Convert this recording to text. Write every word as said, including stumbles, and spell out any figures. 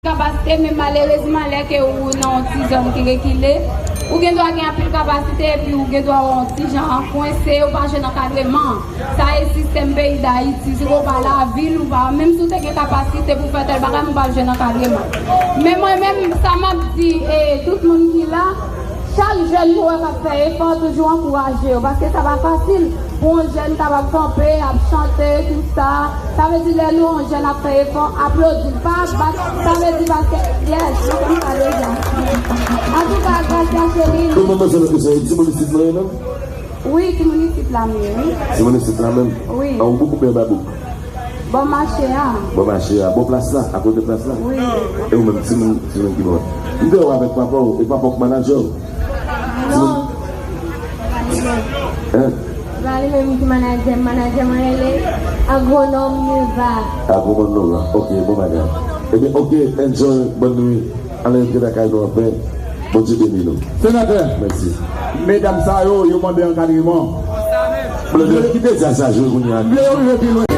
kapasite, men malerezman, lè ke ou nan yon ti zòn ki rekile, ou gen dwa gen anpil kapasite, epi ou gen dwa wè yon ti jan kwense, ou pa jwenn ankadreman. Sa e sistèm peyi Dayiti. Si w pa lavil, ou pa, menm si w te gen kapasite pou fè tèl bagay, men w pa jwenn ankadreman. Men mwen menm, sa m ap di, e, tout moun ki la, chak jèn nou wè k ap fè efò, toujou ankouraje yo, paske sa pa fasil pou yon jèn kapab kanpe, ap chante, tout sa. Sa vle di, lè nou wè yon jèn ap fè efò, aplodi l, pa bat, sa vle di, paske, yes, nou konn sa deja. Antouka, Gracia cheri. Kòman manzè nan kesyon, e timoun isit mwen ye menm? Wi, timoun isit la m ye, wi. Timoun isit la menm? Wi. An ou bouk oubyen babou? Bò mache a. Bò mache a. Bò plas la, akote plas la? Wi. E ou menm, timoun, timoun ki bò? M te wè w avèk papa w, e papa w k manadjè w? Non. Hein? Se pa li menm ki manadjè m, manadjè mwen rele Agwonòm Nova. Agwonòm Nova, ok, bon bagay. Ebyen, ok, enjoy, bòn nwi. Ann rete lakay nou anpè. Bondye beni nou. Senatè, mèsi. Medam sa yo, yo mande ankadreman. Blondè, kite djaz la jwe kounye a. M vle yo rive pi lwen.